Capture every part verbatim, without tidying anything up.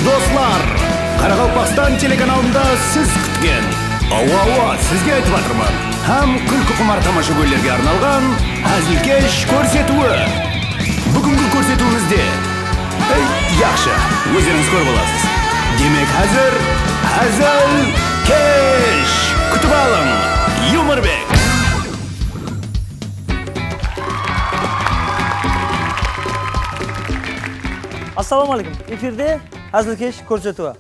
Doslar, Qaraqalpaqstan telekanalında siz kútken, awa, awa, sizge aytıp atırman, hám kúlkiqumar tamashagóylerge arnalǵan házilkesh kórsetiwi. Búgingi kórsetiwimizde, ey, yaqshı, ózlerińiz kórip alasız. Demek, házir házilkesh. Kútip alıń, Yumorbek. Assalawma áleykum. Efirde házilkesh kórsetiwi.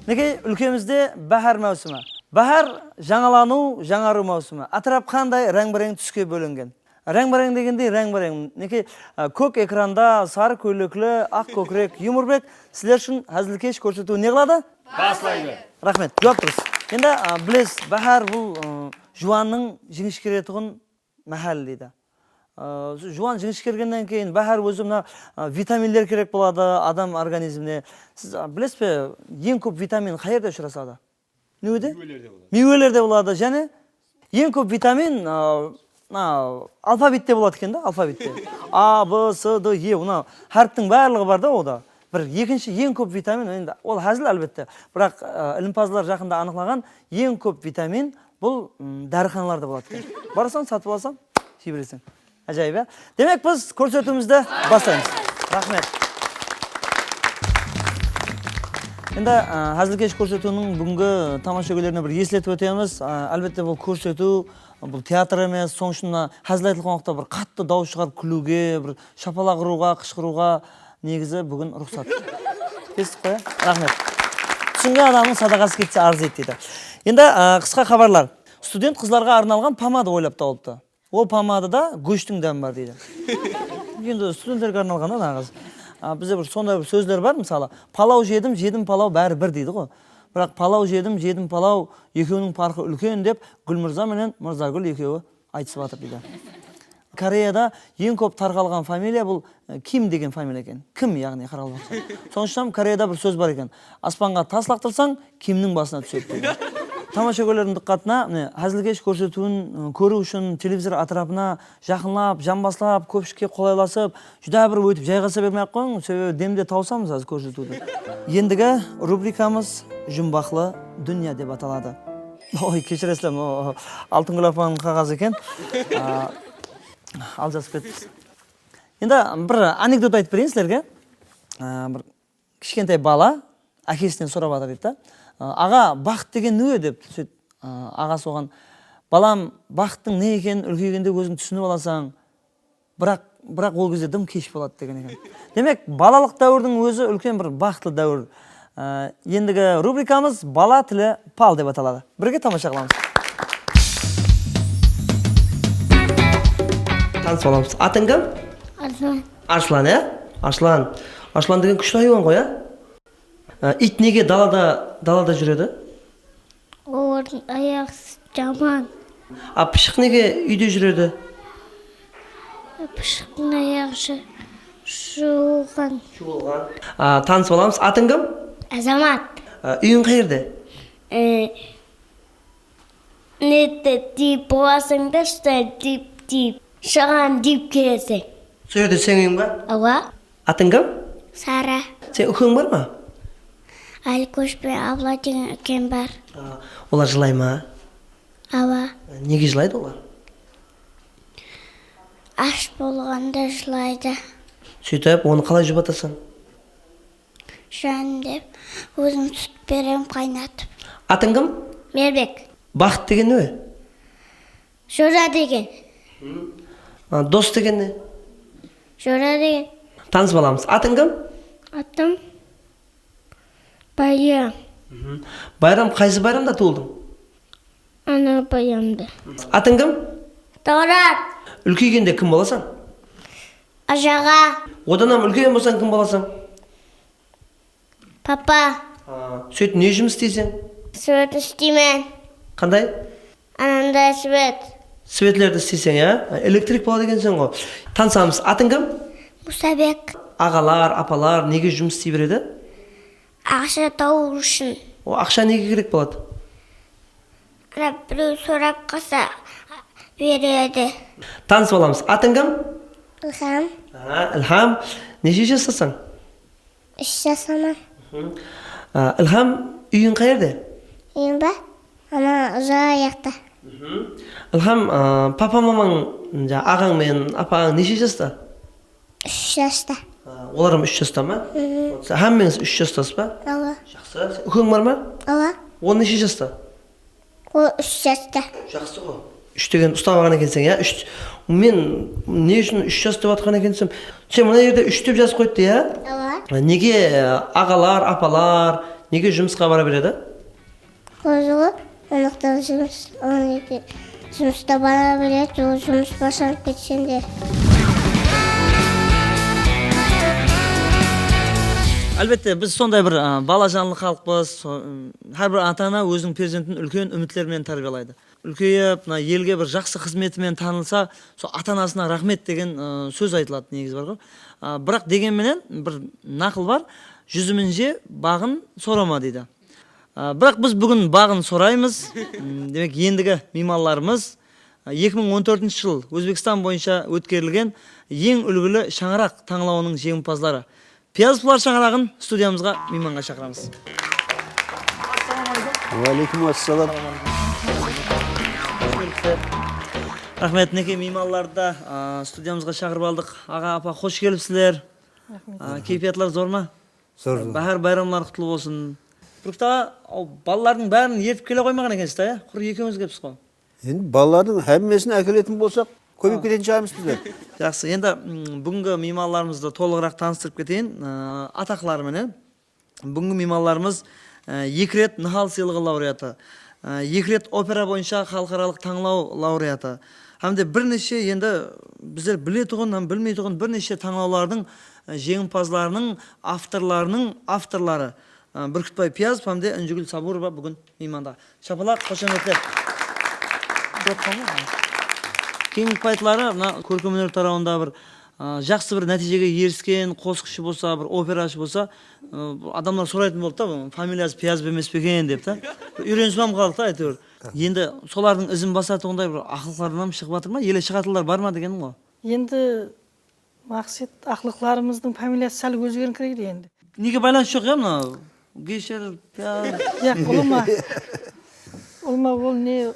Minekey, úlkemizde báhár máwsimi. Báhár, jańalanıw, jańarıw máwsimi. Átirap qanday ráń-báreń túske bólingen. Ráń-báreń degendey ráń-báreń. Minekey, a, kók ekranda sarı kóylekli, aq kókirek Yumorbek sizler ushın házilkesh kórsetiwin ne qıladı? Baslaydı. Raxmet, juwap durıs. Endi, a, bilesiz, báhár bul, ı, juwannıń jińishkeretuǵın máháli deydi. A, juwan jińishkergennen keyin báhár ózi mına, a, vitaminler kerek boladı adam organizmine. Siz, a, bilesiz be, eń kóp vitamin qayerde ushırasadı? Nede? Miywelerde boladı. Miywelerde boladı. Jáne eń kóp vitamin, a, mına, alfabitte boladı eken da, alfabitte. A, B, C, D, E, mına háriptiń barlıǵı bar da oda. Bir ekinshi eń kóp vitamin, endi ol házil, álbette. Biraq, a, ilimpazlar jaqında anıqlaǵan, eń kóp vitamin bul, m, dárixanalarda boladı eken. Barasań, satıp alasań, jey bereseń. Ájayıp, ya? Demek, biz kórsetiwimizdi baslaymız. Raxmet. Endi, a, házilkesh kórsetiwiniń búgingi tamashagóylerine bir esletip ótemiz. A, álbette, bul kórsetiw, bul teatr emes. Sonıń ushın mına házil aytılǵan waqıtta bir qattı dawıs shıǵarıp kúliwge, bir shapalaq urıwǵa, qıshqırıwǵa negizi búgin ruxsat. Kestik ǵoy, ya? Raxmet. Túsingen adamnıń sadaǵası ketse, arzıydı deydi. Endi, a, qısqa xabarlar. Student qızlarǵa arnalǵan pomada oylap tawılıptı. Ol pomadada góshtiń dámi bar deydi. Endi studentlerge arnalǵan da naǵız. A, bizde bir sonday bir sózler bar, mısalı, palaw jedim, jedim palaw, bári bir deydi ǵo. Biraq palaw jedim, jedim palaw, ekewiniń parqı úlken dep Gúlmırza menen Mırzagúl ekewi aytısıp atır deydi. Koreyada eń kóp tarqalǵan familiya bul, e, Kim degen familiya eken. Kim, yaǵnıy qaraqalpaqsha. Sonıń ushın hám Koreyada bir sóz bar eken. Aspanǵa tas laqtırsań, Kimniń basına túsedi deydi. Tamashagóylerdiń dıqqatına, mine, házilkesh kórsetiwin, ı, kóriw ushın televizor átirapına jaqınlap, janbaslap, kópshikke qolaylasıp, júdá bir óytip jayǵasa bermey-aq qoyıń, sebebi demde tawısamız házir kórsetiwdi. Endigi rubrikamız Jumbaqlı dúnya dep ataladı. Oy, keshiresizler, o, Altıngúl apanıń qaǵazı eken. A, aljasıp ketippiz. Endi bir anekdot aytıp bereyin sizlerge. A, bir kishkentay bala ákesinen sorap atır deydi da. A, "Aǵa, baxıt degen ne?" dep, sóytip, a, aǵası oǵan, "Balam, baxıttıń ne ekenin úlkeygende óziń túsinip alasań. Biraq, biraq ol gezde dım kesh boladı," degen eken. Demek, balalıq dáwirdiń ózi úlken bir baxıtlı dáwir. Á, endigi rubrikamız Bala tili pal dep ataladı. Birge tamasha qılamız. Tanısıp alamız. Atıń kim? Arslan. Arslan, ya? Arslan. Arslan degen kúshli haywan ǵoy, ya? Á, iyt nege dalada, dalada júredi? Olardıń ayaǵı jaman. A, pıshıq nege úyde júredi? Pıshıqtıń ayaǵı ju-, juwılǵan. Juwılǵan. A, tanısıp alamız. Atıń kim? Azamat. A, úyiń qayerde? E, nette deyip bolasıń da, usılay deyip, deyip, shaǵan deyip keleseń. Sol jerde seniń úyiń ba? Awa. Atıń kim? Sara. Sen úkeń bar ma? Álikosh penen Abla degen úkem bar. A, olar jılay ma? Awa. Nege jılaydı olar? Ash bolǵanda jılaydı. Sóytip, onı qalay juwatasań? Jan dep, ózim sút berem qaynatıp. Atıń kim? Merbek. Baxıt degen ne? Jora degen. A, dos degen ne? Jora degen. Tanısıp alamız. Atıń kim? Atım Bayram. Bayram, qaysı bayramda tuwıldıń? Ana bayramda. Atıń kim? Tawrat. Úlkeygende kim bolasań? Ajaǵa. Odan hám úlken bolsań, kim bolasań? Papa. A, sóytip ne jumıs isteyseń? Svet isteymen. Qanday? Ananday svet. Svetlerdi isteyseń, ya? Elektrik boladı ekenseń ǵo. Tanısamız. Atıń kim? Musabek. Aǵalar, apalar nege jumıs istey beredi? Aqsha tabıw ushın. O aqsha nege kerek boladı? Ana, birew sorap qalsa, beredi. Tanısıp alamız. Atıń kim? Ilham. A, Ilham. Neshe jastasań? Úsh jastaman. A, Ilham, úyiń qayerde? Úyim ba? Ana, uza jaqta. Ilham, a, papa mamań, ja, aǵań menen apań neshe jasta? Úsh jasta. A, olar hám úsh jasta ma? Sen hámmeńiz úsh jastasız ba? Awa. Jaqsı. Sen úkeń bar ma? Awa. Ol neshe jasta? Ol úsh jasta. Jaqsı ǵo. Úsh degen ustap alǵan ekenseń, ya? Úsh. Men ne ushın úsh jas dep atqan eken desem, sen mına jerde úsh dep jazıp qoyıptı, ya? Awa. Nege, e, aǵalar, apalar, nege jumısqa bara beredi? Ol jumısta bara beredi, ol jumıs baslanıp ketsen de. Álbette, biz sonday bir, a, balajanlı xalıqpız. So-, m, hár bir ata-ana óziniń perzentin úlken úmitler menen tárbiyalaydı. Úlkeyip, mına elge bir jaqsı xızmeti menen tanılsa, sol ata-anasına raxmet degen, ı, sóz aytıladı, negizi bar ǵoy. A, biraq degen menen bir naqıl bar, júzimin je, baǵın sorama deydi. A, biraq biz búgin baǵın soraymız. M, demek, endigi miymanlarımız, a, eki mıń on tórtinshi jıl Ózbekstan boyınsha ótkerilgen eń úlgili shańaraq tańlawınıń jeńimpazları. Piyazovlar shańaraǵın studiyamızǵa miymanǵa shaqıramız. Wáleykum assalam. Raxmet, minekey, miymanlardı da, a, studiyamızǵa shaqırıp aldıq. Aǵa, apa, xosh kelipsizler. Raxmet. A, keypiyatlar zor ma? Zor, zor. Báhár bayramları qutlı bolsın. Burkta, aw, balalardıń bárin ertip kele qoymaǵan ekensiz da, ya? Qurı ekewińiz kelipsiz ǵoy. Endi balalardıń hámmesin ákeletin bolsaq, kóbeyip ketetin shıǵarmız bizler. Jaqsı, endi, mm, búgingi miymanlarımızdı tolıǵıraq tanıstırıp keteyin, ı, ataqları menen. Búgingi miymanlarımız, ı, eki ret Nihal sıylıǵı laureatı, ı, eki ret opera boyınsha xalıqaralıq tańlaw laureatı, hám de bir neshe endi bizler biletuǵın hám bilmeytuǵın bir neshe tańlawlardıń, ı, jeńimpazlarınıń, avtorlarınıń avtorları. A, Búrkitbay Piyazov hám de Injigúl Saburova búgin miymanda. Shapalaq, xoshametler. Keyingi payıtları mına kórkem óner tarawında bir, a, jaqsı bir nátiyjege erisken qosıqshı bolsa, bir operashı bolsa, ı, adamlar soraytın boldı da, "Bunıń familiyası Piyazov emes pe eken?" dep ta. Bir úyrenip alǵan xalıq ta, áytewir. Endi solardıń izin basatuǵınday bir aqlıqlardan hám shıǵıp atır ma? Ele shıǵatınlar bar ma degenim ǵoy. Endi Maqset, aqlıqlarımızdıń familiyası sál ózgerińkireydi endi. Nege baylanıs joq, ya, mına Geysher, Piyaz? Yaq, ulıwma. Ulıwma ol ne,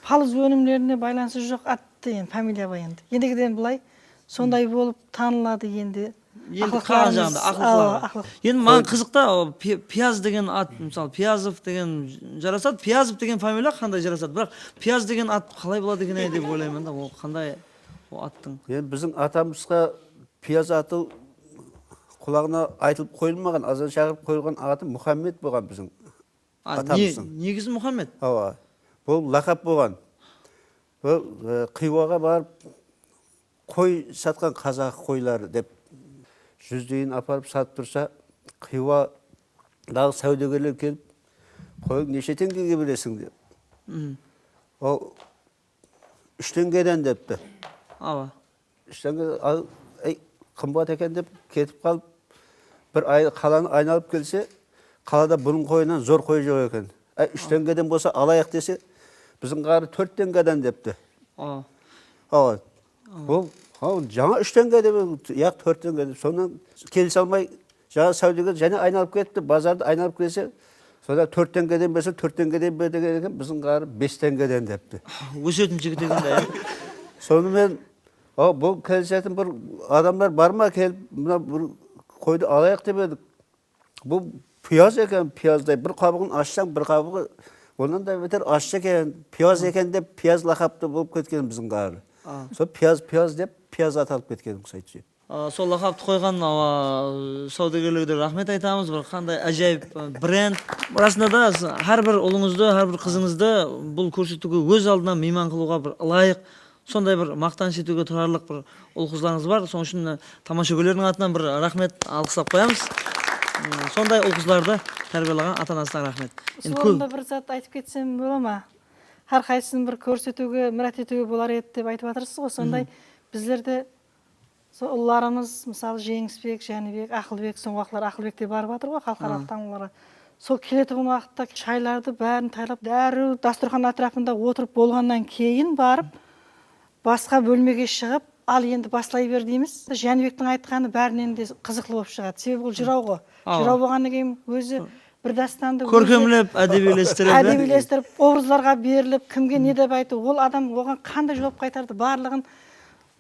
palız ónimlerine baylanısı joq, attı endi, familiya ba endi. Endegiden bılay, sonday bolıp tanıladı endi. Endi qalǵan jaǵında aqlıqlar. Awa, aqlıq. Endi maǵan qızıq ta, o, Pi-, Piyaz degen at, mısalı, Piyazov degen jarasadı, Piyazov degen familiya qanday jarasadı. Biraq Piyaz degen at qalay boladı eken-ey dep oylayman da, ol qanday? O attıń. Endi biziń atamızǵa Piyaz atı qulaǵına aytılıp qoyılmaǵan, azan shaqırıp qoyılǵan atı Muhammed bolǵan biziń atamızdıń. Negizi Muhammed? Awa. Bul laqap bolǵan. Bul, e, Xiywaǵa barıp qoy satqan, qazaqı qoyları dep, júzdeyin aparıp satıp tursa, Xiywadaǵı sáwdegerler kelip, "Qoyıń neshe teńgege beresiń?" dep. Ol "Úsh teńgeden" depti. Awa. Úsh teńge, al, ey, qımbat eken dep ketip qalıp, bir ay-, qalanı aynalıp kelse, qalada bunıń qoyınan zor qoy joq eken. Ay, úsh teńgeden bolsa alayıq dese, biziń ǵarrı "Tórt teńgeden" depti. Awa. Awa. Bul, ha, jańa úsh teńge dep, yaq, tórt teńge dep. Sonnan kelise almay, jańa sáwdeger jáne aynalıp ketipti, bazardı aynalıp kelse, sonda "Tórt teńgeden berse, tórt teńgeden ber" degen eken, biziń ǵarrı "Bes teńgeden" depti. Ósetin jigit eken da, ya. Sonımen, a, bul kelisetin bir adamlar bar ma, kelip, mına bir qoydı alayıq dep edik. Bul piyaz eken, piyazday. Bir qabıǵın ashsań, bir qabıǵı onnan da beter ashshı eken. Piyaz eken dep, piyaz laqaplı bolıp ketken biziń ǵarrı. Sol piyaz, piyaz dep, piyaz atalıp ketken uqsaydı. A, sol laqaptı qoyǵan, awa, sáwdegerlerge de raxmet aytamız. Bir qanday ájayıp, a, brend. Rasında da, s-, hár bir ulıńızdı, hár bir qızıńızdı bul kórsetiwge óz aldına miyman qılıwǵa bir ılayıq, sonday bir maqtanısh etiwge turarlıq bir ul-qızlarıńız bar. Sonıń ushın, e, tamashagóylerdiń atınan bir raxmet, alǵıslap qoyamız. M, sonday ul-qızlardı tárbiyalaǵan ata-anasına raxmet. Endi usı orında bir zat aytıp ketsem bola ma? Hár qaysısın bir kórsetiwge, mirát etiwge bolar edi dep aytıp atırsız ǵoy, sonday bizler de Sol ullarımız, mısalı, Jeńisbek, Jánibek, Aqılbek, sońǵı waqıtları Aqılbek te barıp atır ǵoy xalıqaralıq tańlawlarǵa. Sol keletuǵın waqıtta shaylardı bárin taylap, dárriw dasturxan átirapında otırıp bolǵannan keyin barıp, basqa bólmege shıǵıp, al endi baslay ber deymiz. Jánibektiń aytqanı bárinen de qızıqlı bolıp shıǵadı. Sebebi bul jıraw ǵoy. Jıraw bolǵannan keyin ózi bir dástandı ózi kórkemlep, ádebiylestirip, ádebiylestirip, obrazlarǵa berilip, kimge ne dep aytıw, ol adam oǵan qanday juwap qaytardı, barlıǵın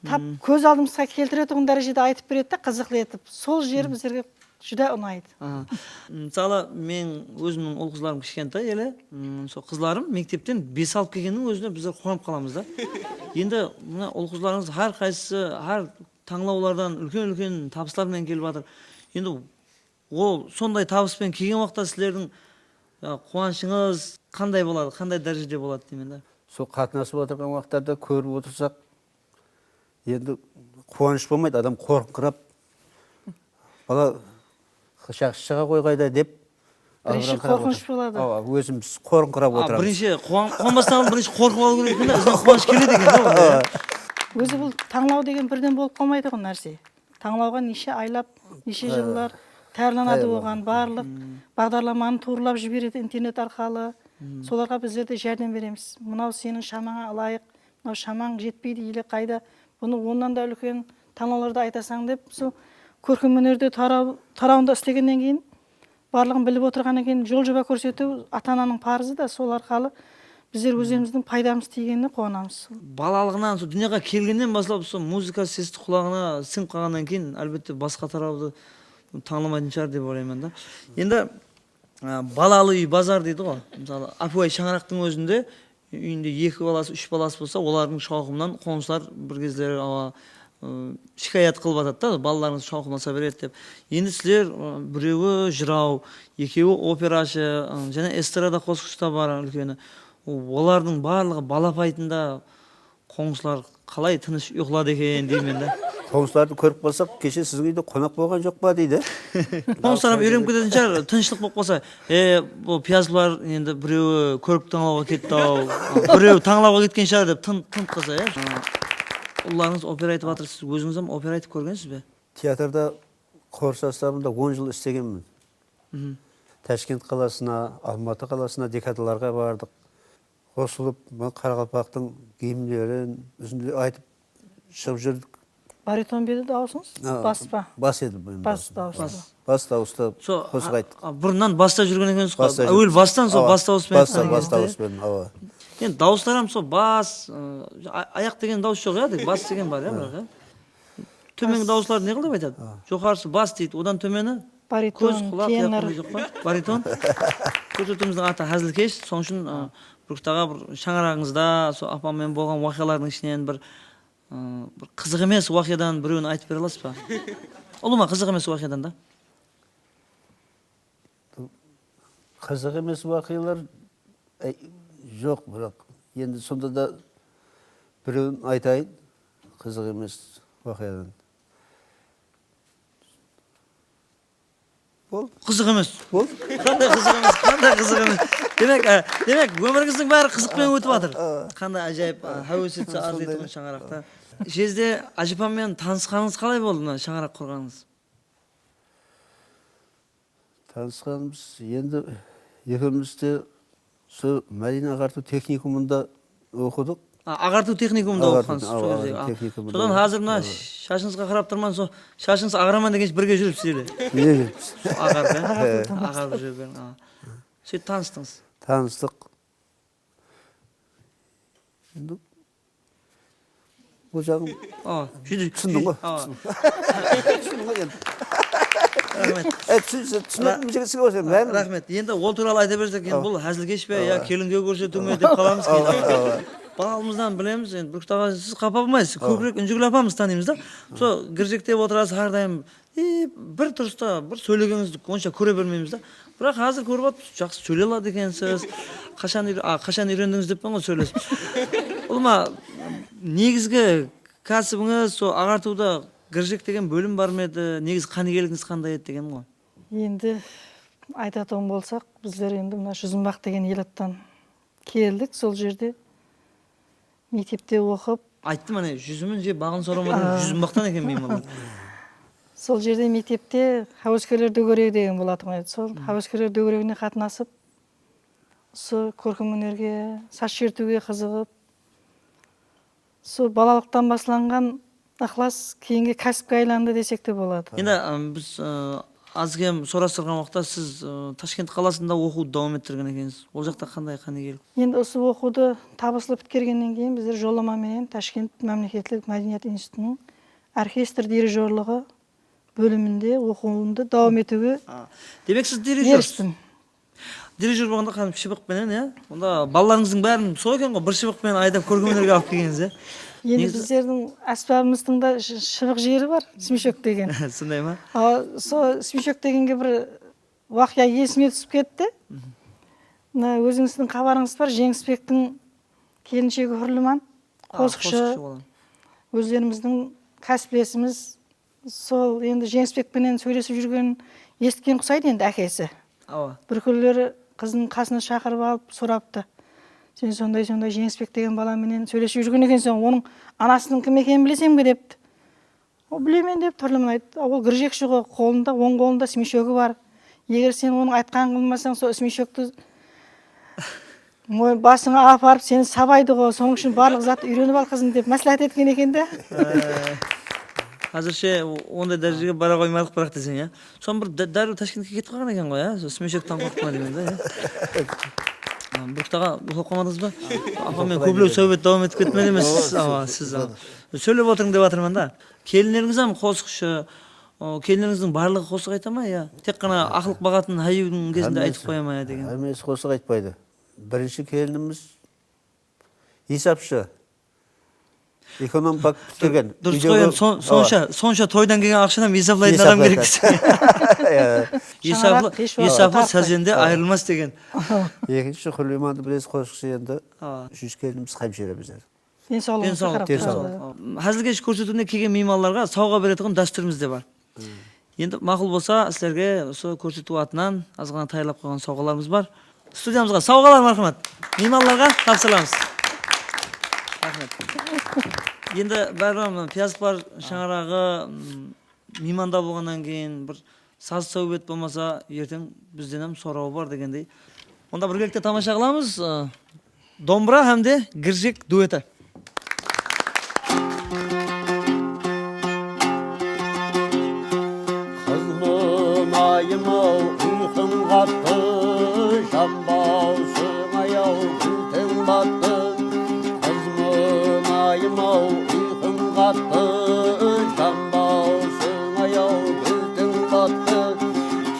tap kóz aldımızǵa keltiretuǵın dárejede aytıp beredi de, qızıqlı etip. Sol jeri bizlerge júdá unaydı. Aha. Mısalı, men ózimniń ul-qızlarım kishkentay ele, m, sol qızlarım mektepten bes alıp kelgenniń ózine bizler quwanıp qalamız da. Endi mına ul-qızlarıńız hár qaysısı hár tańlawlardan úlken-úlken tabıslar menen kelip atır. Endi ol sonday tabıs penen kelgen waqıtta sizlerdiń, a, quwanıshıńız qanday boladı, qanday dárejede boladı deymen da. Sol qatnasıp atırǵan waqıtlarda kórip otırsaq, endi quwanısh bolmaydı, adam qorqıńqırap, bala shı-, shıǵa ǵoy qayda dep, birinshi qorqınısh boladı. Awa, ózimiz qorqıńqırap otırmız. Birinshi quwan-, quwanbastan aldın birinshi qorqıp alıw kerek eken da, izinen quwanısh keledi eken da onda, ya. Ózi bul tańlaw degen birden bolıp qalmaytuǵın nárse. Tańlawǵa neshe aylap, neshe jıllar tayarlanadı oǵan, barlıq baǵdarlamanı tuwrılap jiberedi internet arqalı. Solarǵa bizler de járdem beremiz. Mınaw seniń shamańa ılayıq, mınaw shamań jetpeydi ele qayda, bunı onnan da úlken tańlawlardı aytasań dep, sol kórkem ónerde taraw-, tarawında islegennen keyin, barlıǵın bilip otırǵannan keyin jol-joba kórsetiw ata-ananıń parızı da, sol arqalı bizler ózlerimizdiń paydamız tiygenine quwanamız. Balalıǵınan, sol dúnyaǵa kelgennen baslap, sol muzıka sesti qulaǵına sińip qalǵannan keyin, álbette, basqa tarawdı tańlamaytın shıǵar dep oylayman da. Endi, a, balalı úy bazar deydi ǵoy. Mısalı, ápiwayı shańaraqtıń ózinde úyinde eki balası, úsh balası bolsa, olardıń shawqımınan qońsılar bir gezleri, awa, ı, shikayat qılıp atadı da, balalarıńız shawqımlasa beredi dep. Endi sizler, ı, birewi jıraw, ekewi operashı, ı, jáne estrada qosıqshı da bar úlkeni. Olardıń barlıǵı bala payıtında qońsılar qalay tınısh uyqıladı eken deymen da. Qońsılardı kórip qalsaq, keshe siziń úyde qonaq bolǵan joq pa deydi. Qońsılar hám úyrenip ketetin shıǵar, tınıshlıq bolıp qalsa. E, bul piyazlar endi birewi kórik tańlawǵa ketti-aw, birewi tańlawǵa ketken shıǵar dep tın-, tınıp qalsa, ya. Ullarıńız opera aytıp atır, siz ózińiz hám opera aytıp kórgensiz be? Teatrda qor sostavında on jıl islegenmen. Tashkent qalasına, Almatı qalasına dekadalarǵa bardıq. Qosılıp, mına qaraqalpaqtıń gimnlerin, úzindiler aytıp shıǵıp júrdik. Bariton ba edi dawısıńız? Bas pa? Bas edi meniń dawısım. Bas dawıslı. Bas dawısta qosıq ayttıq. Burınnan basta júrgen ekensiz ǵoy. Áwel bastan sol bas dawıs penen. Bas dawıs penen, awa. Endi dawıslar hám sol bas, ı, a-, ayaq degen dawıs joq, ya, tek bas degen bar, ya, biraq, ya. Tómengi dawıslardı ne qıl dep aytadı? Joqarısı bas deydi, odan tómeni kóz, qulaq, tenor. Bariton. Kórsetiwimizdiń atı Házilkesh, sonıń ushın, ı, Burkit aǵa, bir shańaraǵıńızda, sol apam menen bolǵan waqıyalardıń ishinen bir, ı, bir qızıq emes waqıyadan birewin aytıp bere alasız ba? Ulıwma qızıq emes waqıyadan da. Qızıq emes waqıyalar, e, joq, biraq endi sonda da birewin aytayın, qızıq emes waqıyadan. Bol. Qızıq emes. Bol. Qanday qızıq emes, qanday qızıq emes. Demek, e, demek, ómirińizdiń bári qızıq penen ótip atır. Qanday ájayıp, e, háwes etse arzıytuǵın shańaraqta. Jezde ájapam menen tanısqanıńız qalay boldı, mına shańaraq qurǵanıńız? Tanısqanımız, endi ekewimiz de sol Mádeniy aǵartıw texnikumında oqıdıq. A, aǵartıw texnikumında oqıǵansız sol gezde. Awa, aǵartıw texnikumında oqıdıq. Sodan házir mına shashıńızǵa qarap turman, sol shashıńız aǵaraman degenshe birge júripsiz ele. Birge júrippiz. Aǵarıp, ya? Aǵarıp júrgen, a. Sóytip tanıstıńız. Tanıstıq. Endi bul jaǵın túsindiń ǵoy. Túsindiń ǵoy endi. Raxmet. E, túsindim, túsindim, túsindim. Raxmet. Endi ol tuwralı ayta bersek, endi bul házilkesh pe, ya kelinge kórsetiw me dep qalamız keyin. Awa, awa. Balalımızdan bilemiz, endi Burkit aǵa, siz qapa bolmaysız, kóbirek Únjigúl apamızdı tanıymız da. Sol girjektep otırasız hár dayım. E, bir turısta, bir sóylegenińizdi onsha kóre bermeymiz da. Biraq házir kórip atırmız, jaqsı sóyley aladı ekensiz. Qashan úyre-, a, qashan úyrendińiz deppen ǵoy sóylesip. Ulıwma, negizgi kásibińiz, sol aǵartıwda girjek degen bólim bar ma edi? Negizi qánigeligińiz qanday edi degen ǵoy. Endi aytatuǵın bolsaq, bizler endi mına Júzimbaq degen elattan keldik, sol jerde mektepte oqıp. Ayttım, áne, júzimin je baǵın sorama degen júzimbaqtan eken miymanlar. Sol jerde mektepte háweskerler dógeregi degen bolatuǵın edi. Sol háweskerler dógeregine qatnasıp, usı kórkem ónerge, saz shertiwge qızıǵıp, usı balalıqtan baslanǵan ıqlas keyingi kásipke aylandı desek te boladı. Endi, ı, biz, ı, Azkem sorastırǵan waqıtta siz, ı, Tashkent qalasında oqıwdı dawam ettirgen ekensiz. Ol jaqta qanday qánigelik? Endi usı oqıwdı tabıslı pitkergennen keyin bizler jollama menen Tashkent mámleketlik mádeniyat institutınıń orkestr dirijyorlıǵı bóliminde oqıwımdı dawam etiwge A, demek, siz dirijyor. Eristim. Dirijyor bolǵanda qádim shıbıq penen, ya? Onda balalarıńızdıń bárin sol eken ǵoy, bir shıbıq penen aydap kórkemlerge alıp kelgensiz, ya? Endi bizlerdiń ásbabımızdıń da sh-, shıbıq jeri bar, smeshok degen. Sonday ma? A, sol smeshok degenge bir waqıya esime túsip ketti. Mına, ózińizdiń xabarıńız bar, Jeńisbektiń kelinshegi Húrliman, qosıqshı. Qosıqshı bolan. Ózlerimizdiń kásiplesimiz, sol endi Jeńisbek penen sóylesip júrgenin esitken qusaydı endi ákesi. Awa. Bir kúnleri qızın qasına shaqırıp alıp soraptı. Sen sonday-sonday Jeńisbek degen bala menen sóylesip júrgen ekenseń, onıń anasınıń kim ekenin bileseń be depti. O, bilemen dep, Húrliman ayttı. A, ol girjekshi ǵo, qolında, oń qolında smeshogı bar. Eger sen onıń aytqanın qılmasań, sol smishoktı moy-, basıńa aparıp seni sabaydı ǵo, sonıń ushın barlıq zattı úyrenip al, qızım, dep másláhát etken eken de. Ee, házirshe onday dárejege bara qoymadıq, biraq deseń, ya. Soń bir dá-, dárriw Tashkentke ketip qalǵan eken ǵoy, ya, sol smeshoktan qorqıp pa degen de, ya. A, Burkit aǵa, uyıqlap qalmadıńız ba? Apa, men kóplep sáwbet dawam etip ketmeli emes. Awa, siz, awa. Sóylep otırıń dep atırman da. Kelinlerińiz hám qosıqshı, o, kelinlerińizdiń barlıǵı qosıq ayta ma, ya? Tek ǵana aqlıq baǵatın háyyiwdiń gezinde aytıp qoya ma, ya, degen. Hámmesi qosıq aytpaydı. Birinshi kelinimiz esapshı. Ekonom fak pitkergen. Durıs ǵoy, endi son-, sonsha, sonsha toydan kelgen aqshanı hám esaplaytuǵın adam kerek. Esaplı, esaplı sázende ayırılmas degen. Ekinshi Húrlimandı bilesiz, qosıqshı endi. Awa. Úshinshi kelinimiz hámshire bizler. Densawlıǵıńızǵa qarap turadı. Házilkesh kórsetiwine kelgen miymanlarǵa sawǵa beretuǵın dástúrimiz de bar. Endi maqul bolsa, sizlerge usı kórsetiw atınan azǵana tayarlap qoyǵan sawǵalarımız bar. Studiyamızǵa sawǵalar, marhamat. Miymanlarǵa tapsıramız. Raxmet. Endi báribir piyaz bar shańaraǵı, m, miymanda bolǵannan keyin bir saz sáwbet bolmasa, erteń bizden hám sorawı bar degendey. Onda birgelikte tamasha qılamız, ı, dombıra hám de girjek dueti. Qız mınayım-aw, uyqım qattı, janbawsıń-ay-aw, gúlteń battı. Qız mınayım-aw, uyqım qattı, janbawsıń-ay-aw, gúlteń battı.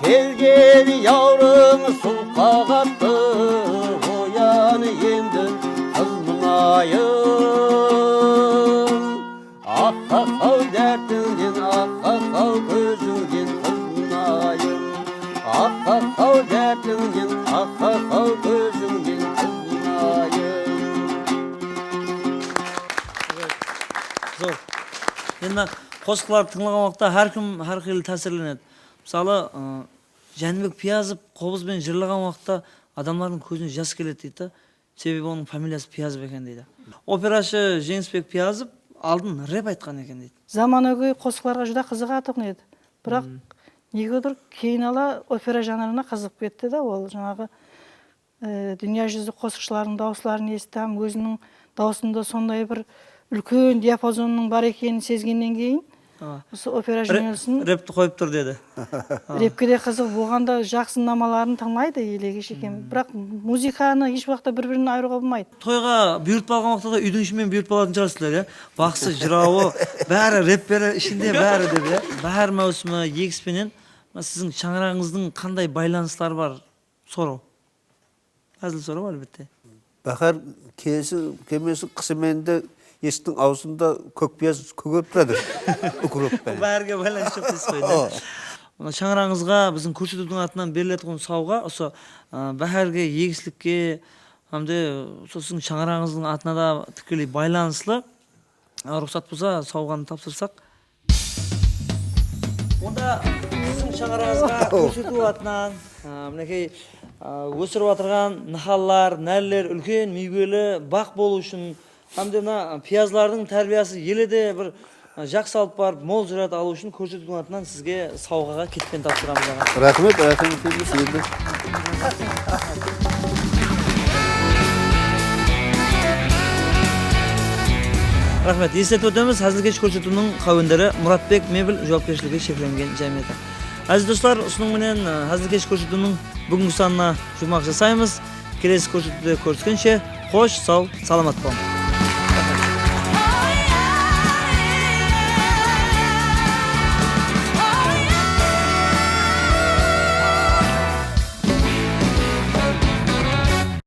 Kelgen yawrıń suwıqqa qattı, oyan endi, qız mınayım. Aqqa qaw dártińnen, aqqa qaw kózińnen, qız mınayım. Aqqa qaw dártińnen, aqqa qaw kózińnen, qız mınayım. Zor. Endi mına qosıqlardı tıńlaǵan waqıtta hár kim hár qıylı tásirlenedi. Mısalı, ı, Jánibek Piyazov qobız benen jırlaǵan waqıtta adamlardıń kózine jas keledi deydi da. Sebebi onıń familiyası Piyazov eken deydi. Operashı Jeńisbek Piyazov aldın rep aytqan eken deydi. Zamanagóy qosıqlarǵa júdá qızıǵatuǵın edi. Biraq negedur keyin ala opera janrına qızıǵıp ketti da, ol janaǵı, e, dúnya júzi qosıqshılarınıń dawısların esitip hám óziniń dawısında sonday bir úlken diapazonnıń bar ekenin sezgennen keyin, usı opera jónelishin repti qoyıp tur dedi. Repke de qızıǵıp, oǵan da jaqsı namaların tıńlaydı elege shekem. Biraq muzıkanı hesh waqıtta bir-birinen ayırıwǵa bolmaydı. Toyǵa buyırtpa alǵan waqıtta da úydiń ishi menen buyırtpa alatın shıǵarsızlar, ya? Baqsı, jırawı, bári repleri ishinde bári dep, ya? Báhár máwsimi egis penen, mına, siziń shańaraǵıńızdıń qanday baylanısları bar? Soraw. Házil soraw, álbette. Báhár kelsin, kelmesin, qısı menen de esiktiń awzında kók piyaz kógerip turadı. Ukrop penen. Báhárge baylanısı joq deysiz ǵoy, da? Mına shańaraǵıńızǵa biziń kórsetiwdiń atınan beriletuǵın sawǵa usı, ı, báhárge, egislikke hám de usı siziń shańaraǵıńızdıń atına da tikkeley baylanıslı. A, ruxsat bolsa, sawǵanı tapsırsaq. Onda siziń shańaraǵıńızǵa kórsetiw atınan, a, minekey, a, ósirip atırǵan nıhallar, nárler úlken miyweli baq bolıwı ushın hám de mına piyazlardıń tárbiyası ele de bir, a, jaqsı alıp barıp, mol zúráát alıwı ushın kórsetiwdiń atınan sizge sawǵaǵa ketpen tapsıramız, aǵa. Raxmet, raxmet, endi. Raxmet. Esletip ótemiz, Házilkesh kórsetiwiniń qáwenderi Muratbek mebel juwapkershiligi sheklengen jámiyeti. Áziz doslar, usınıń menen, e, Házilkesh kórsetiwiniń búgingi sanına juwmaq jasaymız. Kelesi kórsetiwde kóriskenshe, xosh, saw, salamat bolıń.